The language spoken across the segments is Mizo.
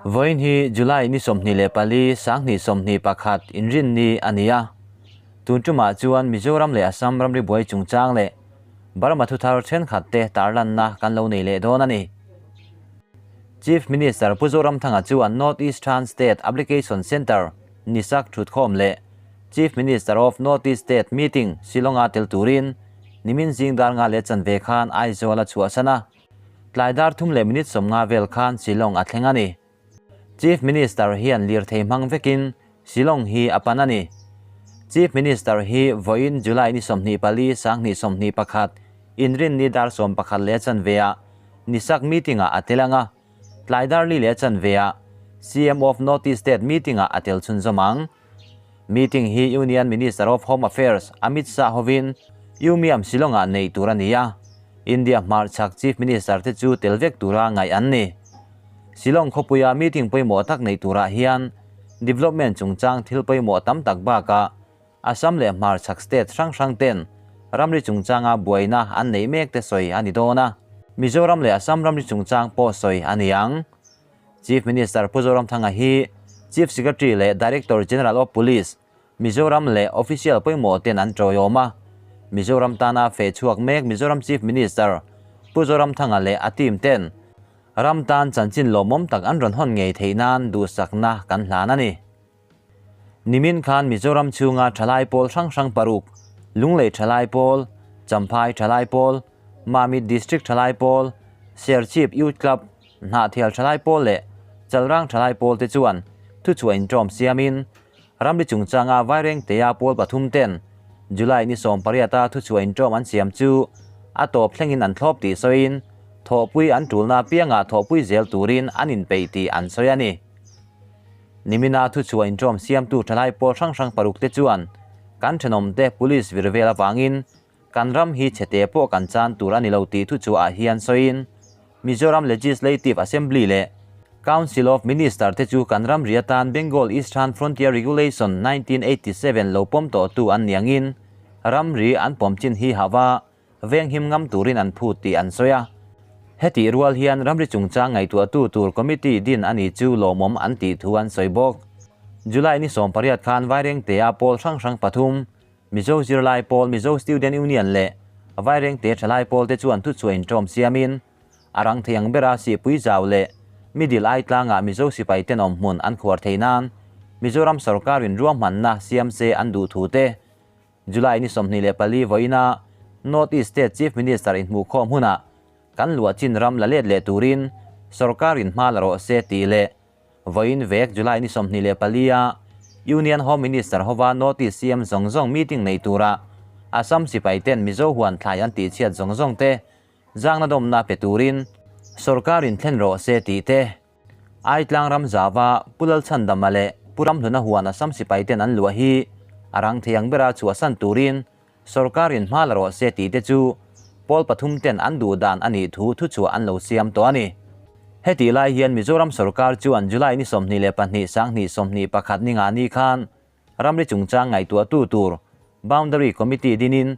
Vawiin hi July ni 24, 2021 inrinni a ni a. Tun tumah chuan Mizoram leh Assam ramri buai chungchang leh Burma thuthar thenkhat te tarlanna kan lo nei leh dawn a ni. Chief Minister Pu Zoramthanga chuan North Eastern State Application Centre, Nisak thutkhawm leh Chief Minister of North East State meeting Shillong-a tel turin nimin zing dar nga leh chanve khan Aizawl a chhuahsan a. Tlai dar thum leh minute 50 vel khan Shillong a thleng a ni. Chief Minister hian lirthei hmang vekin Shillong hi a pan a ni. Chief Minister hi vawiin July ni 24, 2021 inrinni dar 11 leh chanve-ah Nisak meeting-ah a tel ang a, tlai dar li leh chanve-ah CM of North East State meeting-ah a tel chhunzawm ang. Meeting hi Union Minister of Home Affairs Amit Shah hovin Umiam Shillong-ah neih tur a ni a, India hmarchhak Chief Minister te chu tel vek tura ngaih an ni. Shillong khawpuia meeting pawimawh tak neih turah hian development chungchang thil pawimawh tam tak bakah Assam leh hmarchhak state hrang hrang ten ramri chungchanga buaina an neih mek te sawi a ni dawn a, Mizoram leh Assam ramri chungchang pawh sawi a ni ang. Chief Minister Pu Zoramthanga hi Chief Secretary leh Director General of Police, Mizoram leh official pawimawh ten an tawiawm a. Mizoram tana feh chhuak mek Mizoram Chief Minister Pu Zoramthanga leh a team ten ram tan chanchin lawmawm tak an rawn hawn ngei theih nan duhsakna kan hlan a ni. Nimin khan Mizoram chhunga thalai pawl hrang hrang paruk, Lunglei Thalai Pawl, Champhai Thalai Pawl, Mamit District Thalai Pawl, Serchhip Youth Club, Hnahthial Thalai Pawl leh Chalrang Thalai Pawl te chuan thuchhuah inṭawm siamin ramri chungchanga Vairengtea pawl pathum ten July ni 18 a thuchhuah inṭawm an siam chu a tawp thlengin an thlawp tih sawiin thawhpui an ṭulna apiangah thawhpui zel turin an inpeih tih an sawi a ni. Nimina thuchhuah inṭawm siamtu thalai pawl hrang hrang paruk te chuan kan ṭhenawmte police vir vel avangin kan ram hi chhete pawh kan chan tur a ni lo tih thuchhuah ah hian sawiin Mizoram Legislative Assembly leh Council of Minister te chu kan ram ri atan Bengal Eastern Frontier Regulation 1987 lo pawm tawhtu an ni angin ramri an pawm chin hi hava venghim ngam turin an phut tih an sawi a. Hetih rual hian ramri chungchang ngaihtuahtu tur committee din a ni chu lawmawm an tih thu an sawi bawk. July ni 18 khan Vairengtea pawl hrang hrang pathum, Mizo Zirlai Pawl, Mizo Student Union leh Vairengte Thalai Pawl te chuan thuchhuah inṭawm siamin a rang thei ang bera sihpui zau leh Middle Ai tlangah Mizo sipai tenawm hmun an khuar theih nan Mizoram sorkarin ruahmanna siam se an duh thu te July ni 24 vawiina North East State Chief Minister inhmuhkhawm hunah kan luah chin ram la let leh turin sorkarin hma la rawh se tih leh vawiin vek July ni 24 a Union Home Minister hova North East CM zawng zawng meeting nei tura Assam sipai ten Mizo huan thlai an tihchhiat zawng zawng te zangna dawmna pe turin sorkarin thlen rawh se tih te Aitlang ram zava Pu Lalchhandama leh Pu Ramhluna huan Assam sipai ten an luah hi a rang thei ang bera chhuahsan turin sorkarin hma la rawh se tih te chu pawl pathum ten an duh dan a nih thu thuchhuah an lo siam tawh a ni. Hetih lai hian Mizoram sorkar chuan July ni 22 2021 ni nga ni khan ramri chungchang ngaihtuahtu tur Boundary Committee dinin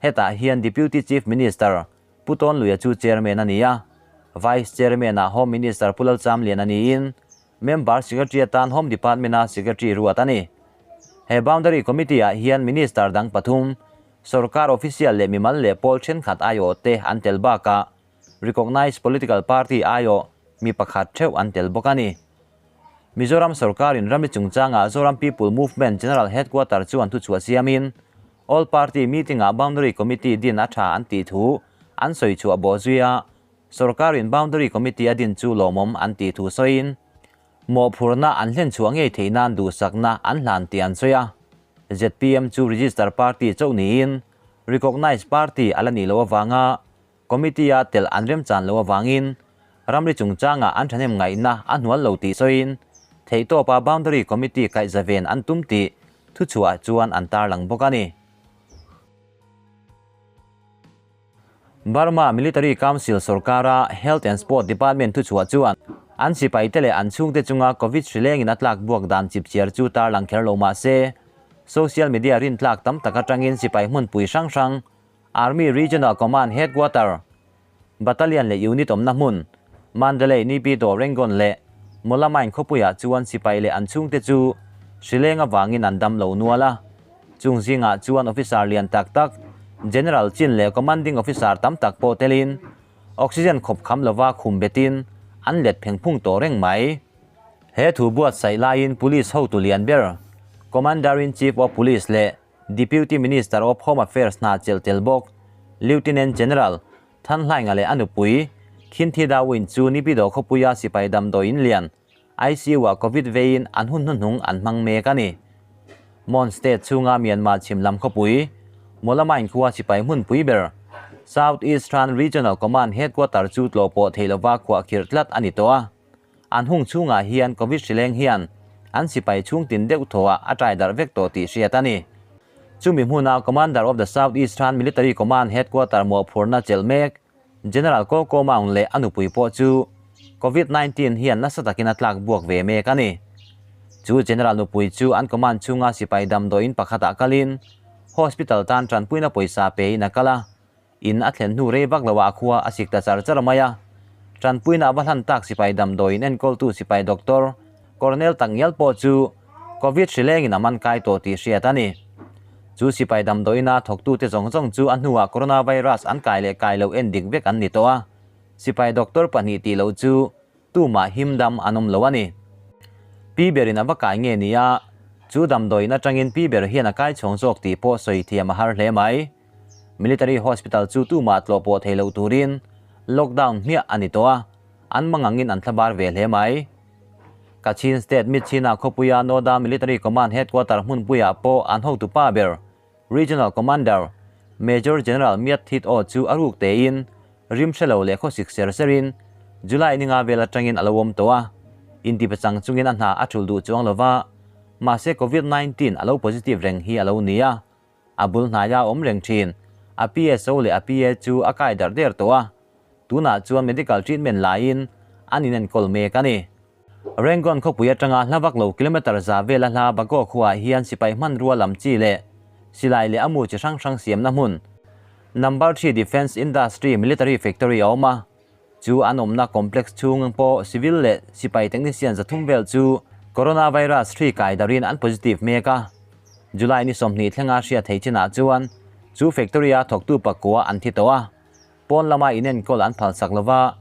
hetah hian Deputy Chief Minister Pu Tawnluia chu Chairman a ni a, Vice Chairman-ah Home Minister Pu Lalchamlian a niin Member Secretary atan Home Department-a Secretary ruat a ni. He Boundary Committee-ah hian Minister dang pathum, sorkar official leh mimal leh pawl thenkhat aiawh te an tel bakah Recognised Political Party aiawh mi pakhat theuh an tel bawk a ni. Mizoram sorkarin ramri chungchangah Zoram People Movement General Headquarter chuan thuchhuah siamin All Party Meeting-ah Boundary Committee din a tha an tih thu an sawi chhuah bawh zui a, sorkarin Boundary Committee a din chu lawmawm an tih thu sawiin mawhphurhna an hlen chhuah ngei theih nan duhsakna an hlan tih an sawi a. Zpm chu Register Party chauh niin Recognised Party a la nih loh avanga Committee-a tel an remchan loh avangin ramri chungchangah an thahnem ngaihna a hnual lo tih sawiin theihtawpa Boundary Committee kaihzaven an tum tih thuchhuah chuan an tarlang bawk a ni. Burma Military Council sorkara Health and Sport Department thuchhuah chuan an sipaite leh an chhungte chunga Covid hrilengin a tlak buak dan chipchiar chu tarlang kher lo mah se, social media rintlak tam tak atangin sipai hmunpui hrang hrang Army Regional Command Headquarter, Battalion leh Unit awmna hmun, Mandalay, Naypyidaw, Rangoon leh Mawlamain khawpuiah chuan sipai leh an chhungte chu hrileng avangin an dam lo nual a. Chung zingah chuan officer lian tak tak, General chin leh Commanding Officer tam tak pawh telin oxygen khawp kham lova khum betin an let pheng phung tawh reng mai. He thu buatsaih laiin Police hotu lian ber, Commander-in-Chief of Police leh Deputy Minister of Home Affairs hna chelh tel bawk, Lieutenant General Thanhlainga leh a nupui, Khinthi Dawin chu Nipidaw khawpuia sipai damdawi in lian, ICU-ah Covid veiin an hun hnuhnung an hmang mek a ni. Mon State chhunga Myanmar chhim lam khawpui, Mawlamain khua sipai hmunpui ber, South Eastern Regional Command Headquarter chu tlawh pawh thei lova khuahkhirh tlat a ni tawh a. An hung chhungah hian Covid hrileng hian an sipai chhung tin deuh thawhah a ṭai darh vek tawh tih hriat a ni. Chumi hmuna Commander of the South Eastern Military Command Headquarter mawhphurhna chelh mek General Ko Ko Maung leh a nupui pawh chu Covid 19 hian nasa takin a tlak buak ve mek a ni. Chu General nupui chu an command chhunga sipai damdawiin pakhatah kalin hospital tan tanpuina pawisa pein a kal a. In a thlen hnu rei vak loah a khua a sik ta char char mai a. Tanpuina a va hlan tak sipai damdawiin enkawltu sipai doctor Colonel tak ngial pawh chu Covid hrilengin a man kai tawh tih hriat a ni. Chu sipai damdawiina thawktute zawng zawng chu a hnuah coronavirus an kai leh kai loh en dik vek an ni tawh a. Sipai doctor pahnih tih loh chu tumah him dam an awm lo a ni. Pi berin a va kai nge ni a, chu damdawiin atangin pi ber hian a kai chhawng zawk tih pawh sawi thiam a har hle mai. Military Hospital chu tumah tlawh pawh thei loh turin lockdown hmiah a ni tawh a, an mangangin an thlabar ve hle mai. Kachin State Myitkyina khawpuia Noda Military Command Headquarter hmunpuiah pawh an hotu pa ber Regional Commander Major General Myat Thit Aw chu a ruk tein rim hre lo leh khawsik ser serin July ninga vel atangin a lo awm tawh a, intipachang chungin a hna a thul duh chuang lova, mahse Covid 19 a lo positive reng hi a lo ni a. A bul hnaia awm reng thin. A PSO leh a PA chu a kai darh der tawh a, tunah chuan medical treatment laiin an inenkawl mek a ni. Rangoon khawpui atanga hla vak lo kilometre za vela hla Bago khuaah hian sipai hmanrua lam chi leh silai leh a mu chi hrang hrang siamna hmun Number Three Defence Industry Military Factory a awm a, chu an awmna complex chhung pawh civil leh sipai technician 300 vel chu coronavirus hri kai darin an positive mek a. July ni 20 thlenga hriat thei chinah chuan chu factory-a thawktu pakua an thi tawh a, pawn lama inenkawl an phalsak lova,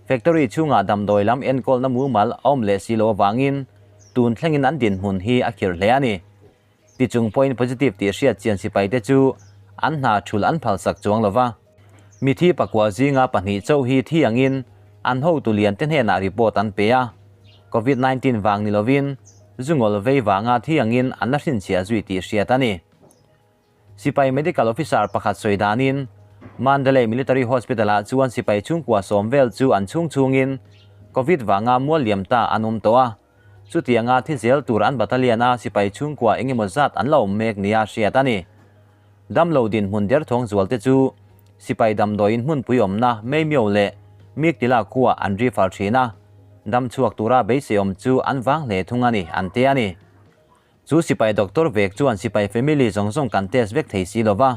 factory chhungah damdawi lam enkawlna mumal a awm leh si lo avangin tun thlengin an dinhmun hi a khirh hle a ni. Tichung pawhin positive tih hriat chian sipaite chu an hna thul an phalsak chuang lova, mithi pakua zinga pahnih chauh hi thi angin an hotu liante hnenah report an pe a, Covid 19 vang ni lovin zungawl vei vanga thi angin an la hrinchhiah zui tih hriat a ni. Sipai Medical Officer pakhat sawi danin Mandalay Military Hospital-ah chuan sipai chhungkua sawm vel chu an chhung chhungin Covid vanga mual liam ta an awm tawh a, chutianga thi zel tur an battalion a sipai chhungkua eng emaw zat an la awm mek nia hriat a ni. Damlo dinhmun derthawng zualte chu sipai damdawiin hmunpui awmna Maymyo leh Miktila khua an refer thin a, dam chhuak tura beiseiawm chu an vang hle thung a ni, an ti a ni. Chu sipai doctor vek chuan sipai family zawng zawng kan test vek thei si lova,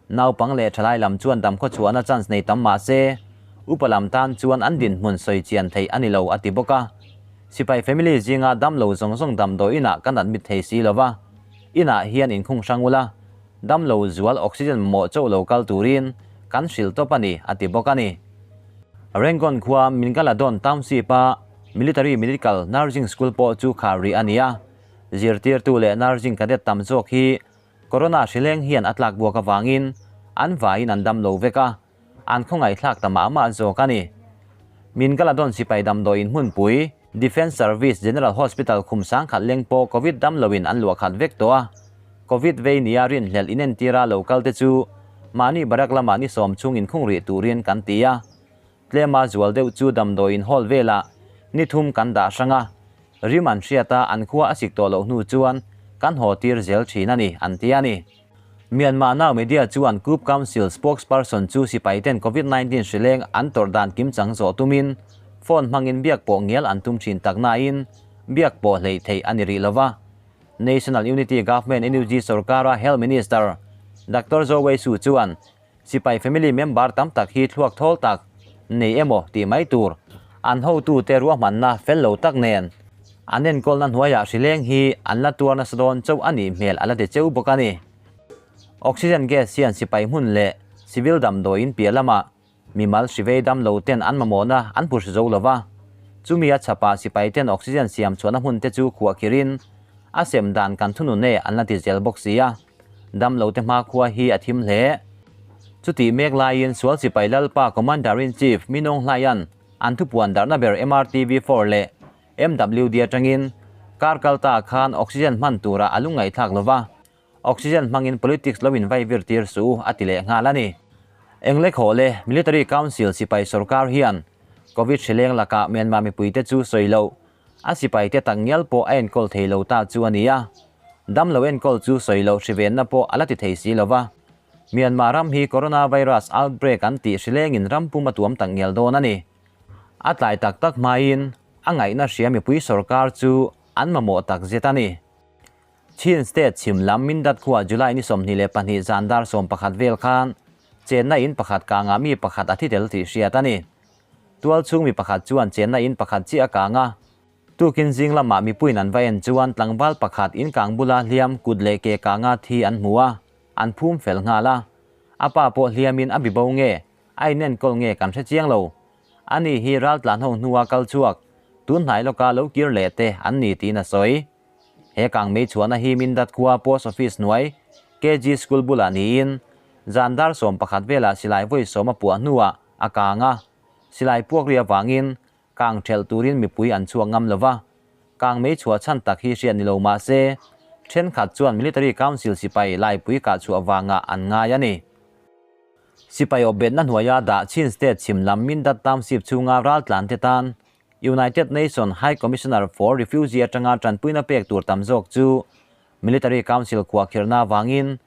naupang leh thalai lam chuan damkhaw chhuahna chance nei tam mah se, upa lam tan chuan an dinhmun sawi chian theih a ni lo a ti bawk a. Sipai family zinga damlo zawng zawng damdawiinah kan admit thei si lova, inah hian inkhung hrang ula, damlo zual oxygen mamawh chauh lo kal turin kan hrilh tawp a ni, a ti bawk a ni. Rangoon khua Mingaladon Township-a Military Medical Nursing School pawh chu khar rih a ni a, zirtirtu leh nursing cadet tam zawk hi Corona hrileng hian a tlak buak avangin an vaiin an dam lo vek a, an khawngaihthlak ta mah mah zawk a ni. Mingaladon sipai damdawiin hmunpui, Defence Service General Hospital khum sangkhat leng pawh Covid dam loin an luah khat vek tawh a, Covid vei nia rinhlelh inentira lo kal te chu mahni barak lamah ni sawm chung inkhung rih turin kan ti a, tlema zual deuh chu damdawiin hall velah ni thum kan dah hrang a, rim an hriat a an khua a sik tawh loh hnu chuan kan haw tir zel thin a ni, an ti a ni. Myanmar Now Media chuan Coup Council spokesperson chu sipaiten Covid 19 hrileng an tawrh dan kimchang zawh tumin phone hmangin biak pawh ngial an tum thin tak nain biak pawh hleih theih a ni rih lova. National Unity Government NUG sorkara Health Minister Doctor Zaw Wei Su chuan sipai family member tam tak hi thluak thawl tak nei emaw tih mai tur An hotute ruahmanna fel lo tak nen an enkawlna hnuaiah hrileng hi an la tuar nasa dawn chauh a nih hmel a la ti cheu bawk a ni. Oxygen gas hian sipai hmun leh civil damdawiin piah lamah mimal hrivei dam lo ten an mamawhna an hmu hri zo lo va, chumi a chhapah sipai ten oxygen siam chhuahna hmun te chu khuah khirin a sem dan kan thunun e an la ti zel bawk si a, dam lo te hmakhua hi a thim hle. Chutih mek laiin sual sipai lalpa Commander-in-Chief Minong Hlaia'n an thupuan darhna ber MRTV-four leh MWD atangin kar kalta khan oxygen hman tura a lungngaihthlak lo va, Oxygen hmangin politics lo invai vir tir suh u a ti leh nghal a ni. Englekhaw leh Military Council sipai sorkar hian Covid hrileng lakah Myanmar mipuite chu sawi loh a sipaite tak ngial pawh a enkawl thei lo ta chu a ni a. Dam lo enkawl chu sawi loh hrivenna pawh a la ti thei si lo va. Myanmar ram hi coronavirus outbreak an tih hrilengin ram pum a tuam tak ngial dawn a ni. A tlai tak tak hmain a ngaihna hria mipui sorkar chu an mamawh tak zet a ni. Chin State chhim lam Mindat khua July ni 22 zan dar 11 vel khan chenna in pakhat kangah mi pakhat a thi tel tih hriat a ni. Tual chhung mi pakhat chuan chenna in pakhat chiah a kang a. Tukin zing lamah mipuiin an va en chuan tlangval pakhat in kang bula hliam kut leh ke kanga thi an hmu a, an phum fel nghal a. A pa pawh hliamin a bibo nge, a inenkawl nge kan hre chiang lo. Ani hi raltlan ho hnua kal chhuak, tun hnai lawka lo kir leh te an ni tiin a sawi. He kangmei chhuahna hi Mindat khua Post Office hnuai KG School bulah niin zan dar 11 velah silai vawi sawm a puah hnuah a kang a, silai puak ri avangin kang thelh turin mipui an chhuak ngam lo va. Kangmei chhuah chhan tak hi hriat ni lo mah se, thenkhat chuan Military Council sipai laipui kah chhuah vangah an ngai a ni. Sipai awpbetna hnuaia dah Chin State chhim lam Mindat Township chhunga raltlante tan United Nation High Commissioner for Refugee atanga tanpuina pek tur tam zawk chu Military Council khuahkhirhna avangin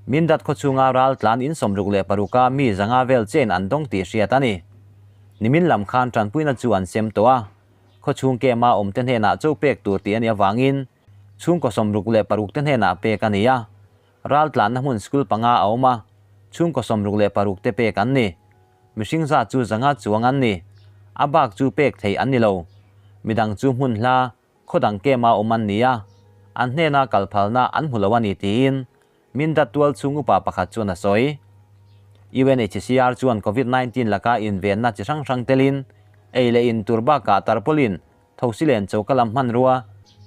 Mindat khawchhunga ral tlan in 66 a mi 500 vel chen an dawng tih hriat a ni. Nimin lam khan tanpuina chu an sem tawh a, khawchhung kema awmte hnenah cho pek tur tih a nih avangin chhungkaw 66 te hnenah pek a ni a, ral tlanna hmun school panga a awm a, chhungkaw 66 te pek an ni. Mihring zat chu 500 chuang an ni. A bak chu pek theih an ni lo. Midang chu hmun hla, khaw dang kema awm an ni a, an hnena kal phalna an hmu lo a ni tiin Mindat tual chhung upa pakhat chuan a sawi. UNHCR chuan Covid-19 laka invenna chi hrang hrang telin ei leh in tur bakah tarpaulin thosilen choka lam hmanrua,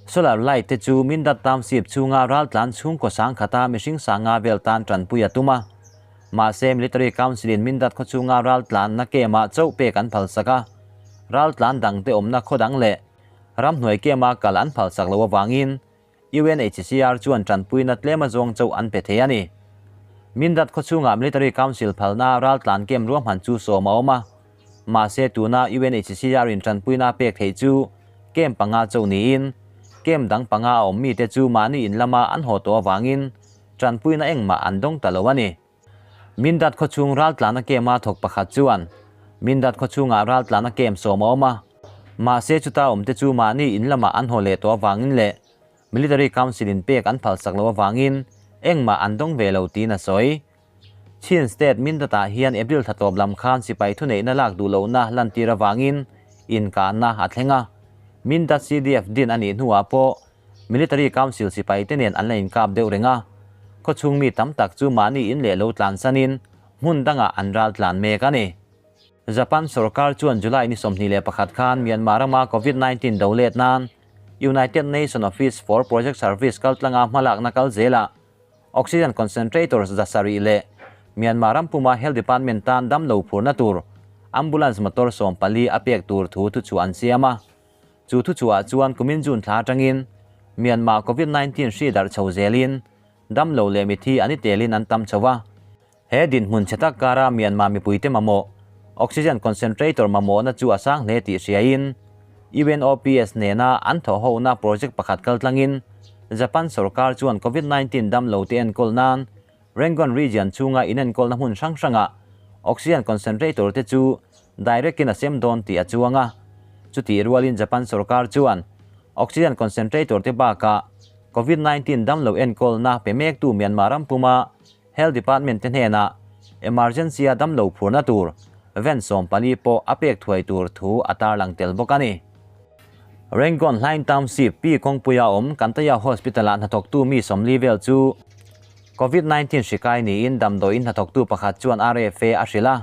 solar light te chu Mindat Township chhunga raltlan chhungkaw sang khata mihring sanga vel tan tanpui a tum a. Mahse Military Council in Mindat khaw chhunga raltlanna kema chauh pek an phalsak a, raltlan dangte awmna khaw dang leh ramhnuai kema kal an phalsak lo avangin UNHCR chuan tanpuina tlema zawng chauh an pe thei a ni. Mindat khaw chhunga Military Council phalna raltlan kem ruahman chu sawm a awm a, mahse tuna UNHCR in tanpuina pek theih chu kem panga chauh niin kem dang panga a awm mite chu mahni in lama an haw tawh avangin tanpuina engmah an dawng ta lo a ni. Mindat khaw chhung raltlana kema thawk pakhat chuan Mindat khaw chhungah raltlana kem sawm a awm a, mahse chuta awmte chu mahni in lamah an haw leh tawh avangin leh Military Council in pek an phalsak lo avangin engmah an dawng ve lo tiin a sawi. Chin State Mindat-ah hian April thla tawp lam khan sipai thuneihna lak duh lohna lantir avangin inkahna a thleng a, Mindat CDF din a nih hnuah pawh Military Council sipaite nen an la inkap deuh reng a, khawchhung mi tam tak chu mahni in leh lo tlan sanin hmun dangah an ral tlan mek a ni. Japan sorkar chuan July ni 21 khan Myanmar rama Covid-19 do let nan United Nation Office for Project Service kaltlanga hmalakna kal zelah Oxygen concentrators 700 leh Myanmar ram puma Health Department tan dam lo phurna tur ambulance motor 14 a pek tur thu thu chu an siam a. Chu thu chuah chuan kumin June thla atangin Myanmar Covid-19 hri darh chho zelin dam lo leh mithi an i telin an tam chho a. He dinhmun chhe tak kara Myanmar mipuite mamawh oxygen concentrator mamawhna chu a sang hle tih hriain UNOPS nena an thaw hona project pakhat kaltlangin Japan sorkar chuan Covid-19 dam lo te enkawl nan Rangoon region chhunga inenkawlna hmun hrang hrangah oxygen concentrator te chu direct in a sem dawn tih a chuang a. Chutih rualin Japan sorkar chuan oxygen concentrator te bakah Covid-19 dam lo enkawlna pe mektu Myanmar ram puma Health Department te hnenah emergency a dam lo phurna tur Van 14 pawh a pek thuai tur thu a tarlang tel bawk a ni. Rangoon Hlaing Township Pi kawngpuia awm Kantaya Hospital-ah hnathawktu mi 40 vel chu Covid-19 hri kai niin damdawiin hnathawktu pakhat chuan RFA a hrilh a.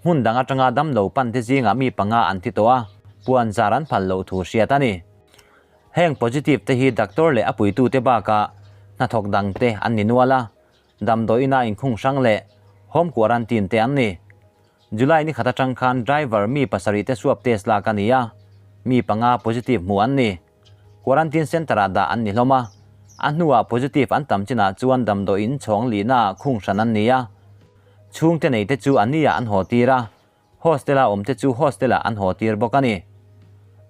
Hmun dang atanga damlo pante zingah mi panga an thi tawh a, puan zar an phal loh thu hriat a ni. Heng positive te hi doctor leh a puitute bakah hnathawk dangte an ni nual a, damdawiina inkhung hrang leh home quarantine te an ni. July ni khat atang khan driver mi pasarih te swab test lak a ni a, mi panga positive hmuh an ni. Quarantine centre ah dah an ni hlawm a, a hnuah positive an tam chinah chuan damdawiin chhawng lihnaah khung hran an ni a. Chhungte nei te chu a niah an haw tir a, hostel-a awm te chu hostel-ah an haw tir bawk a ni.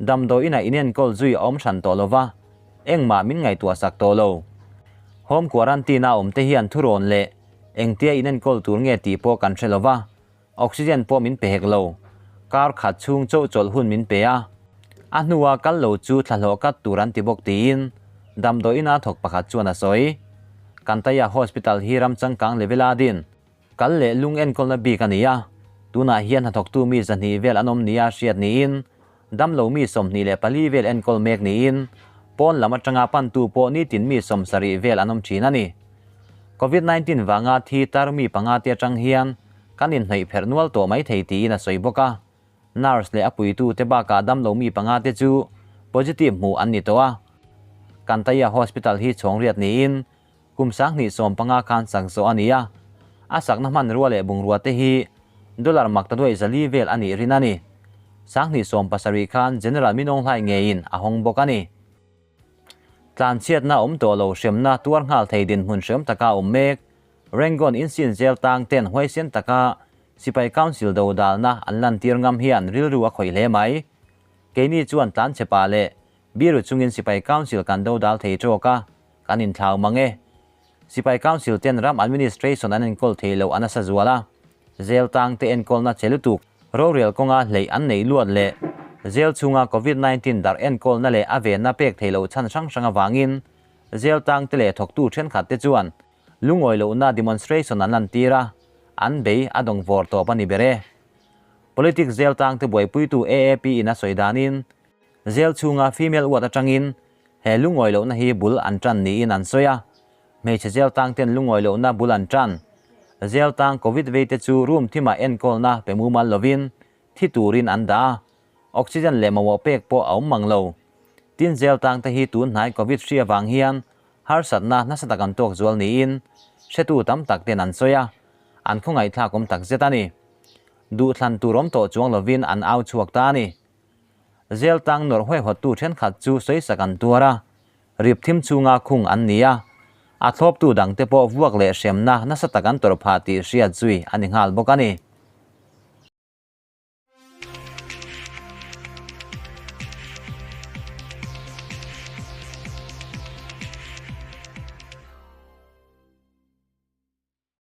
Damdawiinah inenkawl zui a awm hran tawh lo va, engmah min ngaihtuah sak tawh lo. Home quarantine-a awm te hian thurawn leh engtia inenkawl tur nge tih pawh kan hre lo va, oxygen pawh min pe hek lo. Kar khat chhung chauh chawlh hun min pe a, a hnua kal lo chu thlahlawh kat tur an ti bawk tiin damdawiina thawk pakhat chuan a sawi. Kantaya Hospital hi ram changkang level-a din kal leh lung enkawlna bik a ni a, tunah hian hnathawktu mi 200 vel an awm nia hriat niin damlo mi 24 vel enkawl mek niin pawn lam atanga pantu pawh nitin mi 70 vel an awm thin a ni. Covid-19 vanga thi tar mi panga te atang hian kan inhnaih pherh nual tawh mai thei tiin a sawi bawk a. Nurse leh a puitu te bakah damlo mi panga te chu positive hmuh an ni tawh a. Kantaya Hospital hi chhawng riat niin kum 2015 khan sak zawh a ni a. A sakna hmanrua leh bungrua te hi dollar mak ta duai 400 vel a nih rin a ni. 2017 khan General Min Aung Hlaing ngeiin a hawng bawk a ni. Tlanchhiatna awm tawh lo hremna tuar nghal thei dinhmun hreawm taka awm mek. Rangoon insin zel tang ten huaisen taka Sipai Council do dalna an lantir ngam hian rilru a khawih hle mai. Keini chuan tlanchhepa leh biru chungin Sipai Council kan do dal thei tawk a, kan inthlau mang e. Sipai Council ten ram administration an enkawl thei lo a nasa zual a, zel tang te enkawlna che lutuk, rorel kawnga hleih an neih luat leh zel chhunga Covid 19 darh enkawlna leh a venna pek thei loh chhan hrang hrang avangin zel tang te leh thawktu thenkhat te chuan lungawi lohna demonstration an lantir a, an bei a dawng vawr tawp a ni ber e. Politics zel tang te buaipuitu AAP in a sawi danin zel chhunga female ward atangin he lungawi lohna hi bul an tan niin an sawi a, hmeichhe zel tang ten lungawi lohna bul an tan. Zel tang Covid vei te chu room thimah enkawlna pe mumal lovin thi turin an dah a, oxygen leh mamawh pek pawh a awm mang lo. Tin zel tang te hi tun hnai Covid hri avang hian harsatna nasa tak an tawk zual niin hretu tam tak ten an sawi a, an khawngaihthlak awm tak zet a ni. Duhthlan tur awm tawh chuang lovin an au chhuak ta a ni. Zel tang nawrh huaihawttu thenkhat chu sawisak an tuar a, rip thim chhunga khung an ni a, a thlawptu dangte pawh vuak leh hremna nasa tak an tawrh phah tih hriat zui a ni nghal bawk a ni.